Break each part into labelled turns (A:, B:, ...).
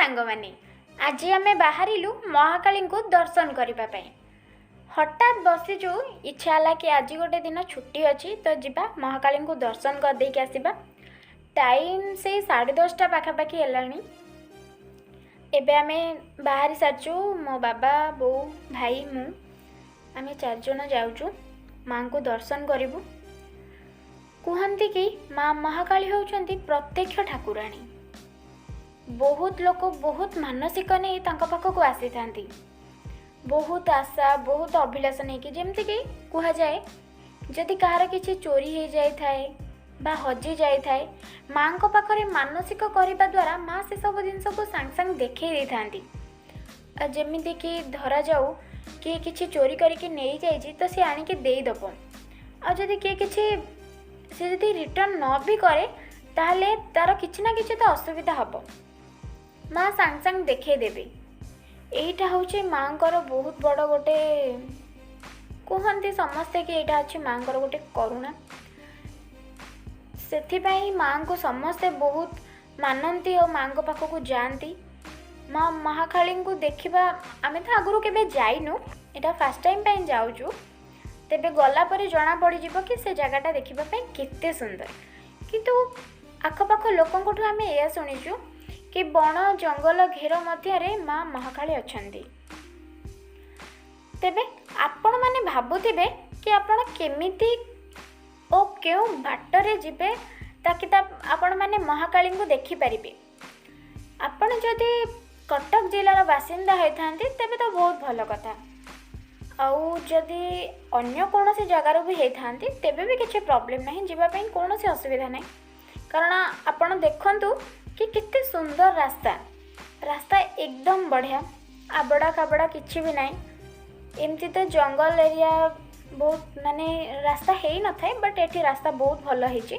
A: ସାଙ୍ଗମାନେ। ଆଜି ଆମେ ବାହାରିଲୁ ମହାକାଳୀଙ୍କୁ ଦର୍ଶନ କରିବା ପାଇଁ। ହଠାତ୍ ବସିଛୁ, ଇଚ୍ଛା ହେଲା କି ଆଜି ଗୋଟେ ଦିନ ଛୁଟି ଅଛି ତ ଯିବା ମହାକାଳୀଙ୍କୁ ଦର୍ଶନ କରିଦେଇକି ଆସିବା। ଟାଇମ୍ ସେଇ 10:30 ପାଖାପାଖି ହେଲାଣି। ଏବେ ଆମେ ବାହାରି ସାରିଛୁ। ମୋ ବାବା, ବୋଉ, ଭାଇ, ମୁଁ, ଆମେ ଚାରିଜଣ ଯାଉଛୁ, ମାଆଙ୍କୁ ଦର୍ଶନ କରିବୁ। କୁହନ୍ତି କି ମା ମହାକାଳୀ ହେଉଛନ୍ତି ପ୍ରତ୍ୟକ୍ଷ ଠାକୁରାଣୀ। ବହୁତ ଲୋକ ବହୁତ ମାନସିକ ନେଇ ତାଙ୍କ ପାଖକୁ ଆସିଥାନ୍ତି, ବହୁତ ଆଶା, ବହୁତ ଅଭିଳାଷ ନେଇକି। ଯେମିତିକି କୁହାଯାଏ, ଯଦି କାହାର କିଛି ଚୋରି ହେଇଯାଇଥାଏ ବା ହଜି ଯାଇଥାଏ, ମାଆଙ୍କ ପାଖରେ ମାନସିକ କରିବା ଦ୍ୱାରା ମା ସେସବୁ ଜିନିଷକୁ ସାଙ୍ଗେ ସାଙ୍ଗେ ଦେଖେଇ ଦେଇଥାନ୍ତି। ଆଉ ଯେମିତିକି ଧରାଯାଉ କିଏ କିଛି ଚୋରି କରିକି ନେଇଯାଇଛି ତ ସେ ଆଣିକି ଦେଇଦେବ। ଆଉ ଯଦି କିଏ କିଛି ସେ ଯଦି ରିଟର୍ଣ୍ଣ ନ ବି କରେ, ତାହେଲେ ତାର କିଛି ନା କିଛି ତ ଅସୁବିଧା ହେବ, ମା ସାଙ୍ଗେ ସାଙ୍ଗେ ଦେଖେଇ ଦେବେ। ଏଇଟା ହେଉଛି ମାଆଙ୍କର ବହୁତ ବଡ଼ ଗୋଟେ, କୁହନ୍ତି ସମସ୍ତେ କି ଏଇଟା ଅଛି ମାଆଙ୍କର ଗୋଟେ କରୁଣା। ସେଥିପାଇଁ ମାଆଙ୍କୁ ସମସ୍ତେ ବହୁତ ମାନନ୍ତି ଆଉ ମାଆଙ୍କ ପାଖକୁ ଯାଆନ୍ତି। ମା ମହାକାଳୀଙ୍କୁ ଦେଖିବା, ଆମେ ତ ଆଗରୁ କେବେ ଯାଇନୁ, ଏଇଟା ଫାର୍ଷ୍ଟ ଟାଇମ୍ ପାଇଁ ଯାଉଛୁ। ତେବେ ଗଲା ପରେ ଜଣା ପଡ଼ିଯିବ କି ସେ ଜାଗାଟା ଦେଖିବା ପାଇଁ କେତେ ସୁନ୍ଦର। କିନ୍ତୁ ଆଖପାଖ ଲୋକଙ୍କଠୁ ଆମେ ଏଇଆ ଶୁଣିଛୁ କି ବଣ ଜଙ୍ଗଲ ଘେର ମଧ୍ୟରେ ମା ମହାକାଳୀ ଅଛନ୍ତି। ତେବେ ଆପଣମାନେ ଭାବୁଥିବେ କି ଆପଣ କେମିତି ଓ କେଉଁ ବାଟରେ ଯିବେ ତାକି ତା ଆପଣମାନେ ମହାକାଳୀଙ୍କୁ ଦେଖିପାରିବେ। ଆପଣ ଯଦି କଟକ ଜିଲ୍ଲାର ବାସିନ୍ଦା ହୋଇଥାନ୍ତି, ତେବେ ତ ବହୁତ ଭଲ କଥା। ଆଉ ଯଦି ଅନ୍ୟ କୌଣସି ଜାଗାରୁ ବି ହେଇଥାନ୍ତି, ତେବେ ବି କିଛି ପ୍ରୋବ୍ଲେମ୍ ନାହିଁ, ଯିବା ପାଇଁ କୌଣସି ଅସୁବିଧା ନାହିଁ। କାରଣ ଆପଣ ଦେଖନ୍ତୁ କି କେତେ ସୁନ୍ଦର ରାସ୍ତା, ରାସ୍ତା ଏକଦମ ବଢ଼ିଆ, ଆବଡ଼ା ଖାବଡ଼ା କିଛି ବି ନାହିଁ। ଏମିତି ତ ଜଙ୍ଗଲ ଏରିଆ ବହୁତ ମାନେ ରାସ୍ତା ହେଇନଥାଏ, ବଟ୍ ଏଠି ରାସ୍ତା ବହୁତ ଭଲ ହେଇଛି।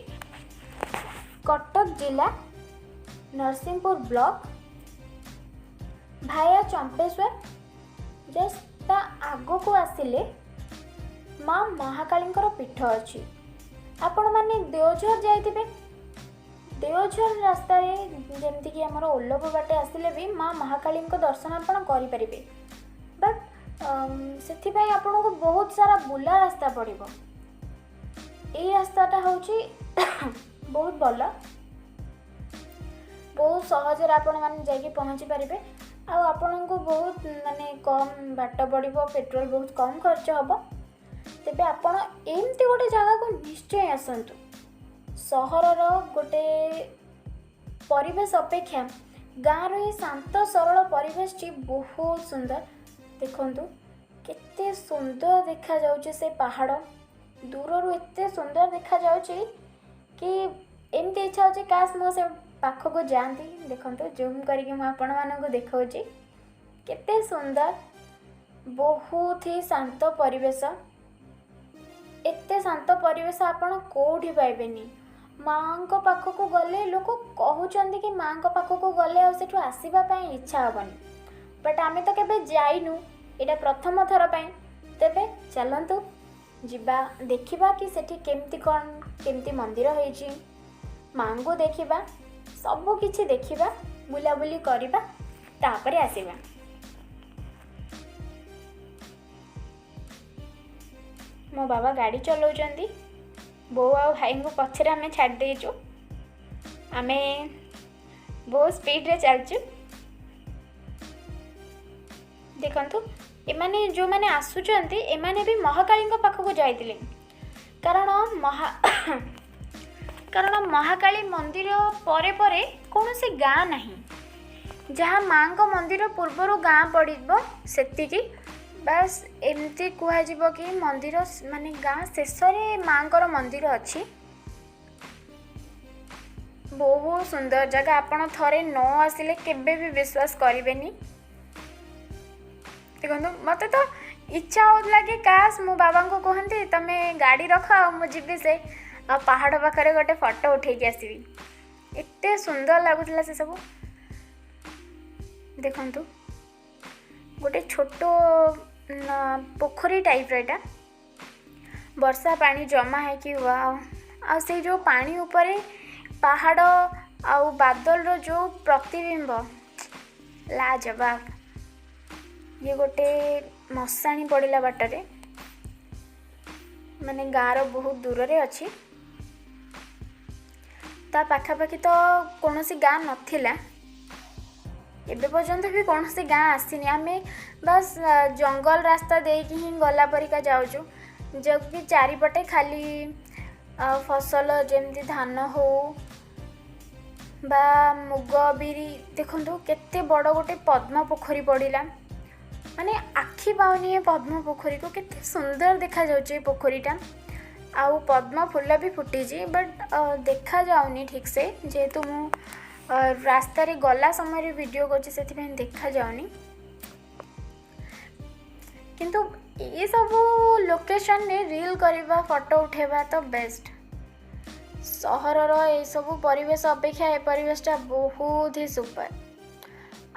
A: କଟକ ଜିଲ୍ଲା Narasinghpur block via Champeswar, just ତା ଆଗକୁ ଆସିଲେ ମା ମହାକାଳୀଙ୍କର ପୀଠ ଅଛି। ଆପଣମାନେ ଦେଓଝର ଯାଇଥିବେ। ଦେଓଝର ରାସ୍ତାରେ ଯେମିତିକି ଆମର ଓଲଭ ବାଟେ ଆସିଲେ ବି ମା ମହାକାଳୀଙ୍କ ଦର୍ଶନ ଆପଣ କରିପାରିବେ, ବଟ୍ ସେଥିପାଇଁ ଆପଣଙ୍କୁ ବହୁତ ସାରା ବୁଲା ରାସ୍ତା ପଡ଼ିବ। ଏଇ ରାସ୍ତାଟା ହେଉଛି ବହୁତ ଭଲ, ବହୁତ ସହଜରେ ଆପଣମାନେ ଯାଇକି ପହଞ୍ଚି ପାରିବେ। ଆଉ ଆପଣଙ୍କୁ ବହୁତ ମାନେ କମ୍ ବାଟ ପଡ଼ିବ, ପେଟ୍ରୋଲ ବହୁତ କମ୍ ଖର୍ଚ୍ଚ ହେବ। ତେବେ ଆପଣ ଏମିତି ଗୋଟେ ଜାଗାକୁ ନିଶ୍ଚୟ ଆସନ୍ତୁ। ସହରର ଗୋଟେ ପରିବେଶ ଅପେକ୍ଷା ଗାଁର ଏଇ ଶାନ୍ତ ସରଳ ପରିବେଶଟି ବହୁତ ସୁନ୍ଦର। ଦେଖନ୍ତୁ କେତେ ସୁନ୍ଦର ଦେଖାଯାଉଛି ସେ ପାହାଡ଼, ଦୂରରୁ ଏତେ ସୁନ୍ଦର ଦେଖାଯାଉଛି କି ଏମିତି ଇଚ୍ଛା ହେଉଛି କାଶ ମୁଁ ସେ ପାଖକୁ ଯାଆନ୍ତି। ଦେଖନ୍ତୁ, ଜୁମ୍ କରିକି ମୁଁ ଆପଣମାନଙ୍କୁ ଦେଖାଉଛି କେତେ ସୁନ୍ଦର, ବହୁତ ହି ଶାନ୍ତ ପରିବେଶ। ଏତେ ଶାନ୍ତ ପରିବେଶ ଆପଣ କେଉଁଠି ପାଇବେନି। ମାଆଙ୍କ ପାଖକୁ ଗଲେ, ଲୋକ କହୁଛନ୍ତି କି ମାଆଙ୍କ ପାଖକୁ ଗଲେ ଆଉ ସେଠୁ ଆସିବା ପାଇଁ ଇଚ୍ଛା ହେବନି, ବଟ୍ ଆମେ ତ କେବେ ଯାଇନୁ, ଏଇଟା ପ୍ରଥମ ଥର ପାଇଁ। ତେବେ ଚାଲନ୍ତୁ ଯିବା, ଦେଖିବା କି ସେଠି କେମିତି କ'ଣ, କେମିତି ମନ୍ଦିର ହେଇଛି, ମାଆଙ୍କୁ ଦେଖିବା, ସବୁ କିଛି ଦେଖିବା, ବୁଲାବୁଲି କରିବା, ତାପରେ ଆସିବା। ମୋ ବାବା ଗାଡ଼ି ଚଲାଉଛନ୍ତି, ବୋଉ ଆଉ ଭାଇଙ୍କୁ ପଛରେ ଆମେ ଛାଡ଼ି ଦେଇଛୁ। ଆମେ ବହୁତ ସ୍ପିଡ଼ରେ ଚାଲିଛୁ। ଦେଖନ୍ତୁ, ଏମାନେ ଯେଉଁମାନେ ଆସୁଛନ୍ତି, ଏମାନେ ବି ମହାକାଳୀଙ୍କ ପାଖକୁ ଯାଇଥିଲେ, କାରଣ ମହାକାଳୀ ମନ୍ଦିର ପରେ ପରେ କୌଣସି ଗାଁ ନାହିଁ। ଯାହା ମାଆଙ୍କ ମନ୍ଦିର ପୂର୍ବରୁ ଗାଁ ପଡ଼ିବ ସେତିକି ବାସ୍। ଏମିତି କୁହାଯିବ କି ମନ୍ଦିର ମାନେ ଗାଁ ଶେଷରେ ମାଆଙ୍କର ମନ୍ଦିର ଅଛି। ବହୁତ ସୁନ୍ଦର ଜାଗା, ଆପଣ ଥରେ ନ ଆସିଲେ କେବେ ବି ବିଶ୍ୱାସ କରିବେନି। ଦେଖନ୍ତୁ, ମୋତେ ତ ଇଚ୍ଛା ହେଉଥିଲା କି କାଶ ମୋ ବାବାଙ୍କୁ କୁହନ୍ତି ତମେ ଗାଡ଼ି ରଖ ଆଉ ମୁଁ ଯିବି ସେ ଆଉ ପାହାଡ଼ ପାଖରେ ଗୋଟେ ଫଟୋ ଉଠେଇକି ଆସିବି। ଏତେ ସୁନ୍ଦର ଲାଗୁଥିଲା ସେସବୁ। ଦେଖନ୍ତୁ, ଗୋଟେ ଛୋଟ ପୋଖରୀ ଟାଇପ୍ର ଏଇଟା, ବର୍ଷା ପାଣି ଜମା ହେଇକି। ୱାଓ! ଆଉ ସେଇ ଯେଉଁ ପାଣି ଉପରେ ପାହାଡ଼ ଆଉ ବାଦଲର ଯେଉଁ ପ୍ରତିବିମ୍ବ। ଲାଜବାବ। ଇଏ ଗୋଟେ ମଶାଣି ପଡ଼ିଲା ବାଟରେ, ମାନେ ଗାଁର ବହୁତ ଦୂରରେ ଅଛି। ତା ପାଖାପାଖି ତ କୌଣସି ଗାଁ ନଥିଲା, ଏବେ ପର୍ଯ୍ୟନ୍ତ ବି କୌଣସି ଗାଁ ଆସିନି। ଆମେ ବାସ୍ ଜଙ୍ଗଲ ରାସ୍ତା ଦେଇକି ହିଁ ଗଲା ପରିକା ଯାଉଛୁ, ଯେଉଁକି ଚାରିପଟେ ଖାଲି ଫସଲ, ଯେମିତି ଧାନ ହଉ ବା ମୁଗ ବିରି। ଦେଖନ୍ତୁ କେତେ ବଡ଼ ଗୋଟେ ପଦ୍ମ ପୋଖରୀ ପଡ଼ିଲା, ମାନେ ଆଖି ପାଉନି ଏ ପଦ୍ମ ପୋଖରୀକୁ, କେତେ ସୁନ୍ଦର ଦେଖାଯାଉଛି ଏ ପୋଖରୀଟା। ଆଉ ପଦ୍ମ ଫୁଲ ବି ଫୁଟିଛି, ବଟ୍ ଦେଖାଯାଉନି ଠିକ୍ସେ, ଯେହେତୁ ମୁଁ ରାସ୍ତାରେ ଗଲା ସମୟରେ ଭିଡ଼ିଓ କରୁଛି ସେଥିପାଇଁ ଦେଖାଯାଉନି। କିନ୍ତୁ ଏସବୁ ଲୋକେସନରେ ରିଲ୍ କରିବା, ଫଟୋ ଉଠାଇବା ତ ବେଷ୍ଟ। ସହରର ଏସବୁ ପରିବେଶ ଅପେକ୍ଷା ଏ ପରିବେଶଟା ବହୁତ ହି ସୁପର।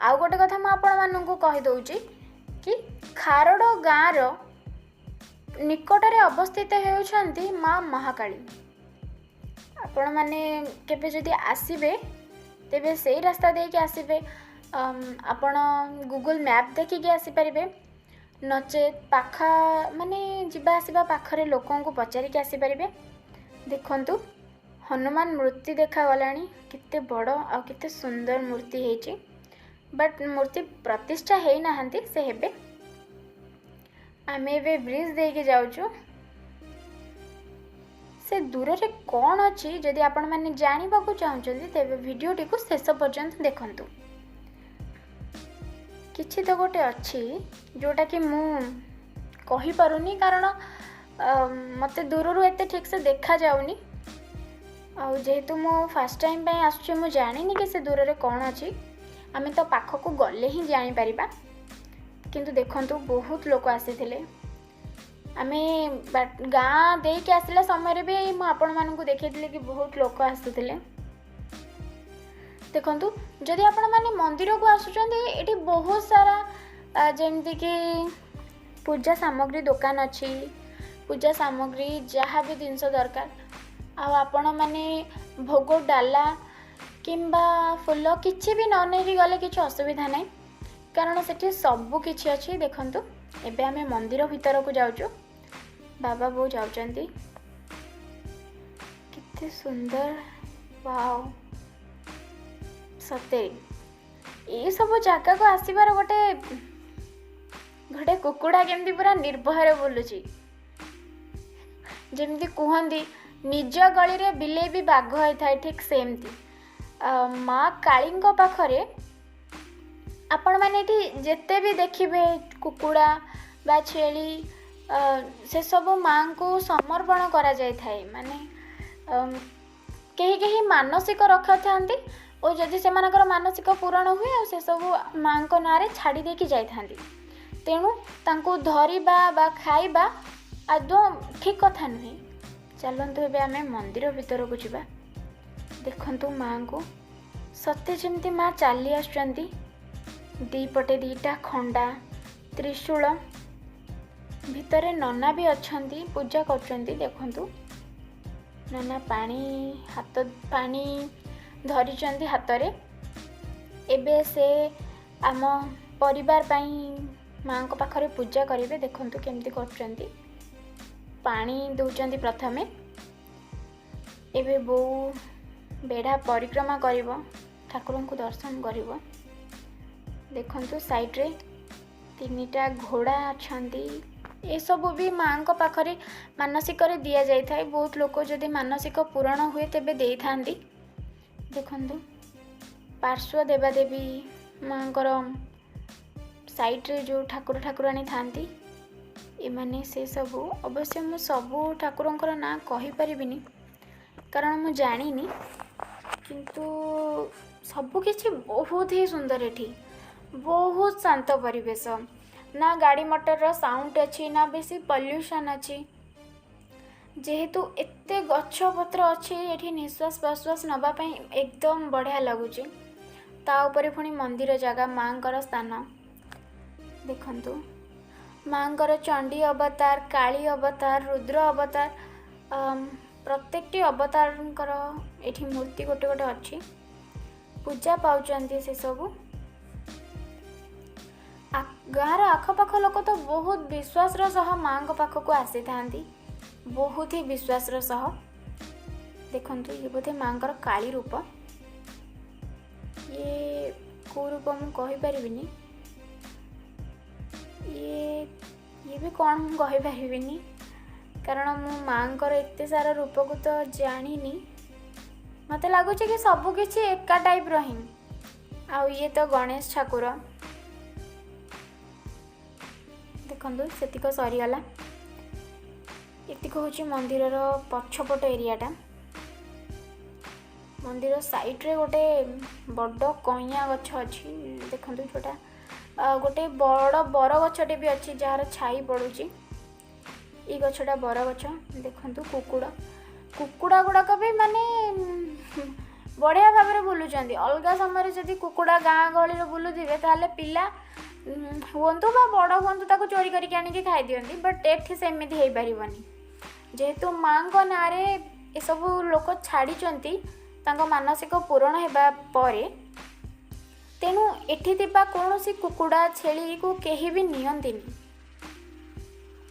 A: ଆଉ ଗୋଟେ କଥା ମୁଁ ଆପଣମାନଙ୍କୁ କହିଦେଉଛି କି ଖାରଡ଼ ଗାଁର ନିକଟରେ ଅବସ୍ଥିତ ହେଉଛନ୍ତି ମା ମହାକାଳୀ। ଆପଣମାନେ କେବେ ଯଦି ଆସିବେ ତେବେ ସେଇ ରାସ୍ତା ଦେଇକି ଆସିବେ। ଆପଣ ଗୁଗୁଲ୍ ମ୍ୟାପ୍ ଦେଖିକି ଆସିପାରିବେ, ନଚେତ୍ ପାଖ ମାନେ ଯିବା ଆସିବା ପାଖରେ ଲୋକଙ୍କୁ ପଚାରିକି ଆସିପାରିବେ। ଦେଖନ୍ତୁ ହନୁମାନ ମୂର୍ତ୍ତି ଦେଖାଗଲାଣି, କେତେ ବଡ଼ ଆଉ କେତେ ସୁନ୍ଦର ମୂର୍ତ୍ତି ହେଇଛି। ବଟ୍ ମୂର୍ତ୍ତି ପ୍ରତିଷ୍ଠା ହେଇନାହାନ୍ତି, ସେ ହେବେ। ଆମେ ଏବେ ବ୍ରିଜ୍ ଦେଇକି ଯାଉଛୁ। ସେ ଦୂରରେ କ'ଣ ଅଛି ଯଦି ଆପଣମାନେ ଜାଣିବାକୁ ଚାହୁଁଛନ୍ତି ତେବେ ଭିଡ଼ିଓଟିକୁ ଶେଷ ପର୍ଯ୍ୟନ୍ତ ଦେଖନ୍ତୁ। କିଛି ତ ଗୋଟେ ଅଛି ଯେଉଁଟାକି ମୁଁ କହିପାରୁନି, କାରଣ ମୋତେ ଦୂରରୁ ଏତେ ଠିକ୍ସେ ଦେଖାଯାଉନି। ଆଉ ଯେହେତୁ ମୁଁ ଫାର୍ଷ୍ଟ ଟାଇମ୍ ପାଇଁ ଆସୁଛି, ମୁଁ ଜାଣିନି କି ସେ ଦୂରରେ କ'ଣ ଅଛି। ଆମେ ତ ପାଖକୁ ଗଲେ ହିଁ ଜାଣିପାରିବା। କିନ୍ତୁ ଦେଖନ୍ତୁ ବହୁତ ଲୋକ ଆସିଥିଲେ। ଆମେ ଗାଁ ଦେଇକି ଆସିଲା ସମୟରେ ବି ମୁଁ ଆପଣମାନଙ୍କୁ ଦେଖେଇଥିଲି କି ବହୁତ ଲୋକ ଆସୁଥିଲେ। ଦେଖନ୍ତୁ ଯଦି ଆପଣମାନେ ମନ୍ଦିରକୁ ଆସୁଛନ୍ତି, ଏଠି ବହୁତ ସାରା ଯେମିତିକି ପୂଜା ସାମଗ୍ରୀ ଦୋକାନ ଅଛି, ପୂଜା ସାମଗ୍ରୀ ଯାହା ବି ଜିନିଷ ଦରକାର। ଆଉ ଆପଣମାନେ ଭୋଗ ଡାଲା କିମ୍ବା ଫୁଲ କିଛି ବି ନ ନେଇକି ଗଲେ କିଛି ଅସୁବିଧା ନାହିଁ, କାରଣ ସେଠି ସବୁ କିଛି ଅଛି। ଦେଖନ୍ତୁ ଏବେ ଆମେ ମନ୍ଦିର ଭିତରକୁ ଯାଉଛୁ, ବାବା ବୋଉ ଯାଉଛନ୍ତି। କେତେ ସୁନ୍ଦର, ୱାଓ। ସତେ ଏଇସବୁ ଜାଗାକୁ ଆସିବାର ଗୋଟେ ଗୋଟେ କୁକୁଡ଼ା କେମିତି ପୁରା ନିର୍ଭୟରେ ବୁଲୁଛି। ଯେମିତି କୁହନ୍ତି ନିଜ ଗଳିରେ ବିଲେଇ ବି ବାଘ ହେଇଥାଏ, ଠିକ୍ ସେମିତି ମା କାଳୀଙ୍କ ପାଖରେ ଆପଣମାନେ ଏଠି ଯେତେ ବି ଦେଖିବେ କୁକୁଡ଼ା ବା ଛେଳି, ସେସବୁ ମାଆଙ୍କୁ ସମର୍ପଣ କରାଯାଇଥାଏ। ମାନେ କେହି କେହି ମାନସିକ ରଖିଥାନ୍ତି ଓ ଯଦି ସେମାନଙ୍କର ମାନସିକ ପୂରଣ ହୁଏ ଆଉ ସେସବୁ ମାଆଙ୍କ ନାଁରେ ଛାଡ଼ି ଦେଇକି ଯାଇଥାନ୍ତି। ତେଣୁ ତାଙ୍କୁ ଧରିବା ବା ଖାଇବା ଆଦୌ ଠିକ୍ କଥା ନୁହେଁ। ଚାଲନ୍ତୁ ଏବେ ଆମେ ମନ୍ଦିର ଭିତରକୁ ଯିବା। ଦେଖନ୍ତୁ ମାଆଙ୍କୁ, ସତେ ଯେମିତି ମା ଚାଲି ଆସୁଛନ୍ତି। ଦୁଇପଟେ ଦୁଇଟା ଖଣ୍ଡା, ତ୍ରିଶୂଳ, ଭିତରେ ନନା ବି ଅଛନ୍ତି, ପୂଜା କରୁଛନ୍ତି। ଦେଖନ୍ତୁ ନନା ପାଣି ଧରିଛନ୍ତି ହାତରେ। ଏବେ ସେ ଆମ ପରିବାର ପାଇଁ ମାଆଙ୍କ ପାଖରେ ପୂଜା କରିବେ। ଦେଖନ୍ତୁ କେମିତି କରୁଛନ୍ତି, ପାଣି ଦେଉଛନ୍ତି ପ୍ରଥମେ। ଏବେ ବୋଉ ବେଢ଼ା ପରିକ୍ରମା କରିବ, ଠାକୁରଙ୍କୁ ଦର୍ଶନ କରିବ। ଦେଖନ୍ତୁ ସାଇଡ଼୍ରେ 3ଟା ଘୋଡ଼ା ଅଛନ୍ତି। ଏସବୁ ବି ମାଆଙ୍କ ପାଖରେ ମାନସିକରେ ଦିଆଯାଇଥାଏ। ବହୁତ ଲୋକ ଯଦି ମାନସିକ ପୂରଣ ହୁଏ ତେବେ ଦେଇଥାନ୍ତି। ଦେଖନ୍ତୁ ପାର୍ଶ୍ୱ ଦେବାଦେବୀ ମାଆଙ୍କର ସାଇଡ଼୍ରେ ଯେଉଁ ଠାକୁର ଠାକୁରାଣୀ ଥାଆନ୍ତି, ଏମାନେ ସେସବୁ। ଅବଶ୍ୟ ମୁଁ ସବୁ ଠାକୁରଙ୍କର ନାଁ କହିପାରିବିନି, କାରଣ ମୁଁ ଜାଣିନି। କିନ୍ତୁ ସବୁକିଛି ବହୁତ ହି ସୁନ୍ଦର ଏଠି, ବହୁତ ଶାନ୍ତ ପରିବେଶ। ନା ଗାଡ଼ି ମଟରର ସାଉଣ୍ଡ ଅଛି, ନା ବେଶୀ ପଲ୍ୟୁସନ୍ ଅଛି। ଯେହେତୁ ଏତେ ଗଛପତ୍ର ଅଛି ଏଠି, ନିଶ୍ୱାସ ପ୍ରଶ୍ୱାସ ନେବା ପାଇଁ ଏକଦମ ବଢ଼ିଆ ଲାଗୁଛି। ତା ଉପରେ ପୁଣି ମନ୍ଦିର ଜାଗା, ମାଆଙ୍କର ସ୍ଥାନ। ଦେଖନ୍ତୁ ମାଆଙ୍କର ଚଣ୍ଡୀ ଅବତାର, କାଳୀ ଅବତାର, ରୁଦ୍ର ଅବତାର, ପ୍ରତ୍ୟେକଟି ଅବତାରଙ୍କର ଏଠି ମୂର୍ତ୍ତି ଗୋଟେ ଗୋଟେ ଅଛି, ପୂଜା ପାଉଛନ୍ତି ସେସବୁ। ଗାଁର ଆଖପାଖ ଲୋକ ତ ବହୁତ ବିଶ୍ୱାସର ସହ ମାଆଙ୍କ ପାଖକୁ ଆସିଥାନ୍ତି, ବହୁତ ହି ବିଶ୍ୱାସର ସହ। ଦେଖନ୍ତୁ, ଇଏ ବୋଧେ ମାଆଙ୍କର କାଳୀ ରୂପ। ଇଏ କେଉଁ ରୂପ ମୁଁ କହିପାରିବିନି। ଇଏ ବି କ'ଣ ମୁଁ କହିପାରିବିନି, କାରଣ ମୁଁ ମାଆଙ୍କର ଏତେ ସାରା ରୂପକୁ ତ ଜାଣିନି। ମୋତେ ଲାଗୁଛି କି ସବୁ କିଛି ଏକା ଟାଇପ୍ର ହିଁ। ଆଉ ଇଏ ତ ଗଣେଶ ଠାକୁର। ଦେଖନ୍ତୁ, ସେତିକ ସରିଗଲା। ଏତିକ ହେଉଛି ମନ୍ଦିରର ପଛପଟ ଏରିଆଟା। ମନ୍ଦିର ସାଇଡ଼୍ରେ ଗୋଟେ ବଡ଼ କଇଁଆ ଗଛ ଅଛି ଦେଖନ୍ତୁ, ଯେଉଁଟା ଗୋଟେ ବଡ଼ ବରଗଛଟେ ବି ଅଛି, ଯାହାର ଛାଇ ପଡ଼ୁଛି। ଏଇ ଗଛଟା ବରଗଛ। ଦେଖନ୍ତୁ, କୁକୁଡ଼ା ଗୁଡ଼ାକ ବି ମାନେ ବଢ଼ିଆ ଭାବରେ ବୁଲୁଛନ୍ତି। ଅଲଗା ସମୟରେ ଯଦି କୁକୁଡ଼ା ଗାଁ ଗହଳିରେ ବୁଲୁଥିବେ, ତାହେଲେ ପିଲା ହୁଅନ୍ତୁ ବା ବଡ଼ ହୁଅନ୍ତୁ, ତାକୁ ଚୋରି କରିକି ଆଣିକି ଖାଇଦିଅନ୍ତି। ବଟ୍ ଏଠି ସେମିତି ହେଇପାରିବନି। ଯେହେତୁ ମାଆଙ୍କ ନାଁରେ ଏସବୁ ଲୋକ ଛାଡ଼ିଛନ୍ତି ତାଙ୍କ ମାନସିକ ପୂରଣ ହେବା ପରେ, ତେଣୁ ଏଠି ଥିବା କୌଣସି କୁକୁଡ଼ା, ଛେଳିକୁ କେହି ବି ନିଅନ୍ତିନି,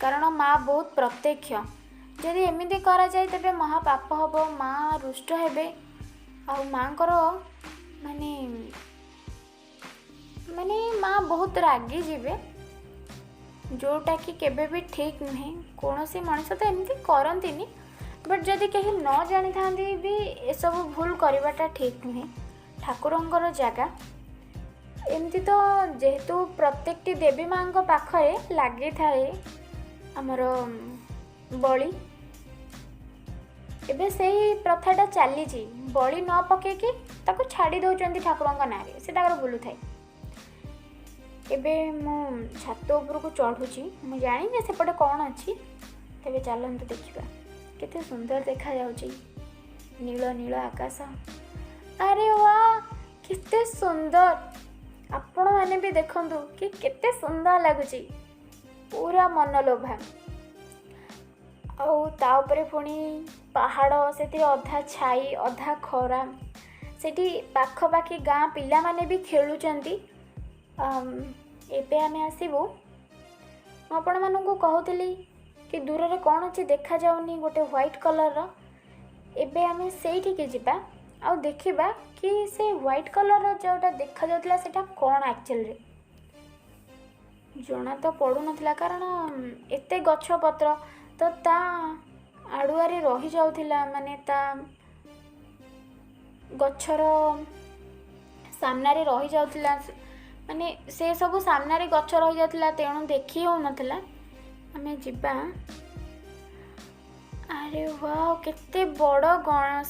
A: କାରଣ ମା ବହୁତ ପ୍ରତ୍ୟକ୍ଷ। ଯଦି ଏମିତି କରାଯାଏ, ତେବେ ମହାପାପ ହେବ, ମା ରୁଷ୍ଟ ହେବେ। ଆଉ ମାଆଙ୍କର ମାନେ ମା ବହୁତ ରାଗିଯିବେ, ଯେଉଁଟାକି କେବେ ବି ଠିକ୍ ନୁହେଁ। କୌଣସି ମଣିଷ ତ ଏମିତି କରନ୍ତିନି, ବଟ୍ ଯଦି କେହି ନ ଜାଣିଥାନ୍ତି ବି, ଏସବୁ ଭୁଲ କରିବାଟା ଠିକ୍ ନୁହେଁ। ଠାକୁରଙ୍କର ଜାଗା। ଏମିତି ତ ଯେହେତୁ ପ୍ରତ୍ୟେକଟି ଦେବୀ ମାଆଙ୍କ ପାଖରେ ଲାଗିଥାଏ ଆମର ବଳି, ଏବେ ସେଇ ପ୍ରଥାଟା ଚାଲିଛି। ବଳି ନ ପକେଇକି ତାକୁ ଛାଡ଼ି ଦେଉଛନ୍ତି ଠାକୁରଙ୍କ ନାଁରେ, ସେ ତାଙ୍କର ବୁଲୁଥାଏ। ଏବେ ମୁଁ ଛାତ ଉପରକୁ ଚଢ଼ୁଛି। ମୁଁ ଜାଣିନି ସେପଟେ କ'ଣ ଅଛି। ତେବେ ଚାଲନ୍ତୁ ଦେଖିବା। କେତେ ସୁନ୍ଦର ଦେଖାଯାଉଛି ନୀଳ ନୀଳ ଆକାଶ। ଆରେ ୱା, କେତେ ସୁନ୍ଦର! ଆପଣମାନେ ବି ଦେଖନ୍ତୁ କି କେତେ ସୁନ୍ଦର ଲାଗୁଛି, ପୁରା ମନଲୋଭା। ଆଉ ତା ଉପରେ ପୁଣି ପାହାଡ଼, ସେଥିରେ ଅଧା ଛାଇ ଅଧା ଖରା। ସେଠି ପାଖପାଖି ଗାଁ ପିଲାମାନେ ବି ଖେଳୁଛନ୍ତି। ଏବେ ଆମେ ଆସିବୁ। ମୁଁ ଆପଣମାନଙ୍କୁ କହୁଥିଲି କି ଦୂରରେ କ'ଣ ଅଛି ଦେଖାଯାଉନି, ଗୋଟେ ହ୍ୱାଇଟ୍ କଲର୍ର। ଏବେ ଆମେ ସେଇଠିକି ଯିବା ଆଉ ଦେଖିବା କି ସେ ହ୍ୱାଇଟ୍ କଲର୍ର ଯେଉଁଟା ଦେଖାଯାଉଥିଲା, ସେଇଟା କ'ଣ ଆକ୍ଚୁଆଲିରେ। ଜଣା ତ ପଡ଼ୁନଥିଲା, କାରଣ ଏତେ ଗଛ ପତ୍ର ତ ତା ଆଡ଼ୁଆରେ ରହିଯାଉଥିଲା, ମାନେ ତା ଗଛର ସାମ୍ନାରେ ରହିଯାଉଥିଲା। ମାନେ ସେ ସବୁ ସାମ୍ନାରେ ଗଛ ରହିଯାଉଥିଲା, ତେଣୁ ଦେଖି ହେଉନଥିଲା। ଆମେ ଯିବା। ଆରେ ୱାଓ, କେତେ ବଡ଼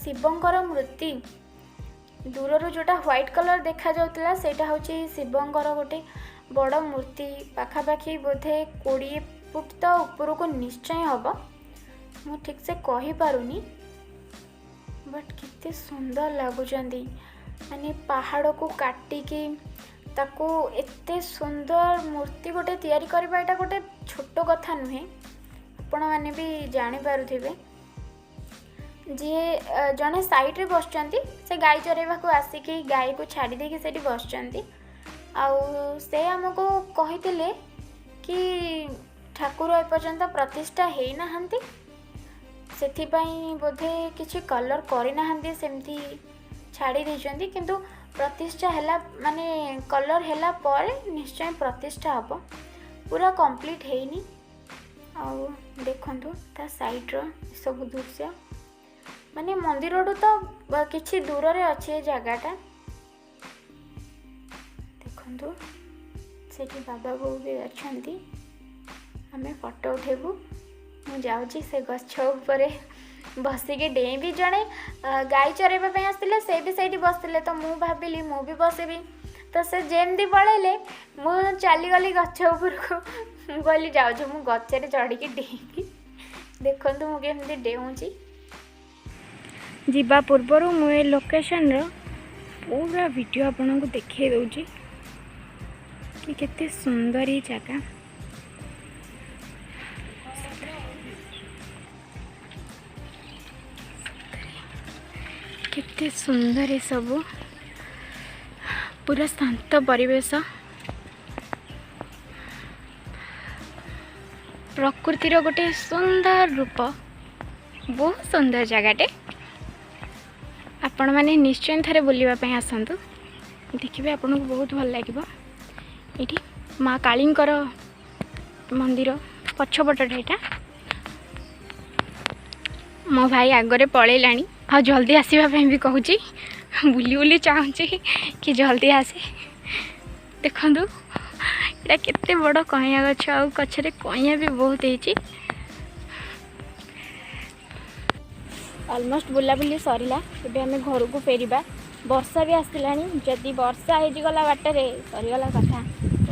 A: ଶିବଙ୍କର ମୂର୍ତ୍ତି! ଦୂରରୁ ଯେଉଁଟା ହ୍ୱାଇଟ୍ କଲର୍ ଦେଖାଯାଉଥିଲା, ସେଇଟା ହେଉଛି ଶିବଙ୍କର ଗୋଟେ ବଡ଼ ମୂର୍ତ୍ତି। ପାଖାପାଖି ବୋଧେ 20 ଫୁଟ ତ ଉପରକୁ ନିଶ୍ଚୟ ହେବ। ମୁଁ ଠିକ୍ସେ କହିପାରୁନି, ବଟ୍ କେତେ ସୁନ୍ଦର ଲାଗୁଛନ୍ତି। ମାନେ ପାହାଡ଼କୁ କାଟିକି ତାକୁ ଏତେ ସୁନ୍ଦର ମୂର୍ତ୍ତି ଗୋଟେ ତିଆରି କରିବା, ଏଇଟା ଗୋଟେ ଛୋଟ କଥା ନୁହେଁ। ଆପଣମାନେ ବି ଜାଣିପାରୁଥିବେ। ଯିଏ ଜଣେ ସାଇଡ଼୍ରେ ବସିଛନ୍ତି, ସେ ଗାଈ ଚରାଇବାକୁ ଆସିକି ଗାଈକୁ ଛାଡ଼ି ଦେଇକି ସେଇଠି ବସିଛନ୍ତି। ଆଉ ସେ ଆମକୁ କହିଥିଲେ କି ଠାକୁର ଏପର୍ଯ୍ୟନ୍ତ ପ୍ରତିଷ୍ଠା ହେଇନାହାନ୍ତି, ସେଥିପାଇଁ ବୋଧେ କିଛି କଲର୍ କରିନାହାନ୍ତି, ସେମିତି ଛାଡ଼ି ଦେଇଛନ୍ତି। କିନ୍ତୁ ପ୍ରତିଷ୍ଠା ହେଲା, ମାନେ କଲର୍ ହେଲା ପରେ ନିଶ୍ଚୟ ପ୍ରତିଷ୍ଠା ହେବ। ପୁରା କମ୍ପ୍ଲିଟ୍ ହେଇନି। ଆଉ ଦେଖନ୍ତୁ ତା ସାଇଡ଼୍ର ଏସବୁ ଦୃଶ୍ୟ। ମାନେ ମନ୍ଦିରଠୁ ତ କିଛି ଦୂରରେ ଅଛି ଏ ଜାଗାଟା। ଦେଖନ୍ତୁ, ସେଠି ବାବା ବୋଉ ବି ଅଛନ୍ତି। ଆମେ ଫଟୋ ଉଠେଇବୁ। ମୁଁ ଯାଉଛି ସେ ଗଛ ଉପରେ ବସିକି ଡେଇଁବି। ଜଣେ ଗାଈ ଚରାଇବା ପାଇଁ ଆସିଥିଲେ, ସେ ବି ସେଇଠି ବସିଥିଲେ, ତ ମୁଁ ଭାବିଲି ମୁଁ ବି ବସିବି। ତ ସେ ଯେମିତି ପଳେଇଲେ, ମୁଁ ଚାଲିଗଲି ଗଛ ଉପରକୁ। ମୁଁ କହିଲି, ଯାଉଛି ମୁଁ ଗଛରେ ଚଢ଼ିକି ଡେଇଁବି। ଦେଖନ୍ତୁ ମୁଁ କେମିତି ଡେଉଁଛି। ଯିବା ପୂର୍ବରୁ ମୁଁ ଏ ଲୋକେସନ୍ର ପୁରା ଭିଡ଼ିଓ ଆପଣଙ୍କୁ ଦେଖାଇ ଦେଉଛି କି କେତେ ସୁନ୍ଦର ଏଇ ଜାଗା। ସତରେ, କେତେ ସୁନ୍ଦର ଏସବୁ, ପୁରା ଶାନ୍ତ ପରିବେଶ। ପ୍ରକୃତିର ଗୋଟେ ସୁନ୍ଦର ରୂପ, ବହୁତ ସୁନ୍ଦର ଜାଗାଟେ। ଆପଣମାନେ ନିଶ୍ଚୟ ଥରେ ବୁଲିବା ପାଇଁ ଆସନ୍ତୁ, ଦେଖିବେ ଆପଣଙ୍କୁ ବହୁତ ଭଲ ଲାଗିବ। ଏଇଠି ମା କାଳୀଙ୍କର ମନ୍ଦିର ପଛପଟଟା ଏଇଟା। ମୋ ଭାଇ ଆଗରେ ପଳେଇଲାଣି ଆଉ ଜଲ୍ଦି ଆସିବା ପାଇଁ ବି କହୁଛି। ବୁଲି ବୁଲି ଚାହୁଁଛି କି ଜଲ୍ଦି ଆସେ। ଦେଖନ୍ତୁ, ଏଇଟା କେତେ ବଡ଼ କଇଁଆ ଗଛ ଆଉ ଗଛରେ କଇଁଆ ବି ବହୁତ ହେଇଛି। ଅଲମୋଷ୍ଟ ବୁଲାବୁଲି ସରିଲା, ଏବେ ଆମେ ଘରକୁ ଫେରିବା। ବର୍ଷା ବି ଆସିଲାଣି। ଯଦି ବର୍ଷା ହେଇଯିଗଲା ବାଟରେ, ସରିଗଲା କଥା,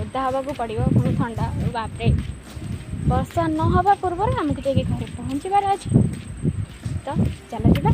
A: ଓଦା ହେବାକୁ ପଡ଼ିବ, ପୁଣି ଥଣ୍ଡା। ବାପରେ! ବର୍ଷା ନ ହେବା ପୂର୍ବରୁ ଆମକୁ ଯାଇକି ଘରେ ପହଞ୍ଚିବାର ଅଛି। ତ ଚାଲ ଯିବା।